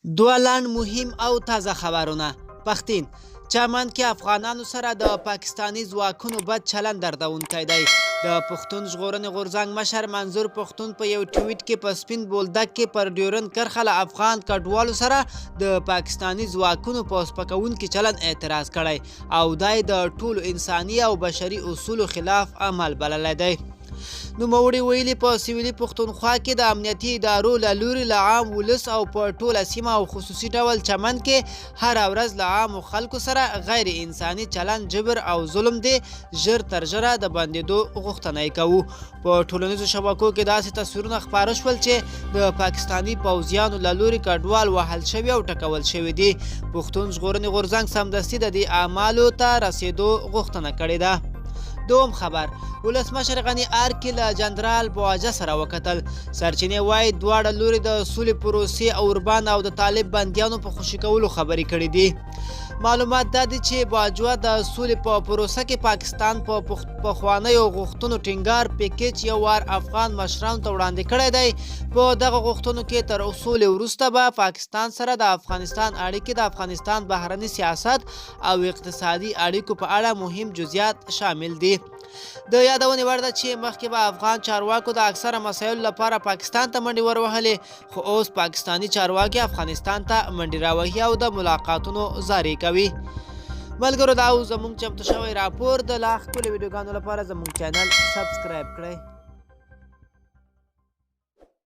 دوه لنډ مهم او تازه خبرونه. پښتین، چمن کې افغانانو سره د پاکستاني ځواکونو بد چلند دردونکی دی. د پښتون ژغورنې غورځنګ مشر منظور پښتون په یو ټویټ کې په سپین بولدک کې پر ډیورند کرښه له افغان کډوالو سره د پاکستاني ځواکونو په سپکوونکي چلند اعتراض کړی او دا یې د ټولو انساني او بشري اصولو خلاف عمل بللی دی. نوموړي ویلي، په سویلي پښتونخوا کې د امنیتي ادارو له لوري له عام ولس او په ټوله سیمه او خصوصي ډول چمن کې هره ورځ له عامو خلکو سره غیر انساني چلند، جبر او ظلم دې ژر تر ژره د بندېدو غوښتنه یې کوو. په ټولنیزو شبکو کې داسې تصویرونه خپاره شول چې د پاکستاني پوځیانو له لوري کډوال وهل شوي او ټکول شوي دي. پښتون ژغورنې غورځنګ سمدستي د دې اعمالو ته رسېدو غوښتنه کړې ده. دوم خبر، ولسمشر غني ارګ کې له جنرال بواجه سره وکتل. سرچینې وايي، دواړه لوري د سولې پروسې، اوربند او د طالب بندیانو په خوشي کولو خبرې کړې دي. معلومات دا دي چې باجوه د سولې په پروسه کې پاکستان په پخوانیو غوښتنو ټینګار پیکیج یو وار افغان مشرانو ته وړاندې کړی دی. په دغه غوښتنو کې تر سولې وروسته به پاکستان سره د افغانستان اړیکې، د افغانستان بهرني سیاست او اقتصادي اړیکو په اړه مهم جزئیات شامل دي. د یادونې وړ ده چې مخکې به افغان چارواکو د اکثره مسایلو لپاره پاکستان ته منډې وروهلې، خو اوس پاکستاني چارواکي افغانستان ته منډې راوهي او د ملاقاتونو زارې کوي. ملګرو، دا و زموږ چمتو شوی راپور. د لا ښکلو ویډیوګانو لپاره زموږ چینل سبسکرایب کړئ.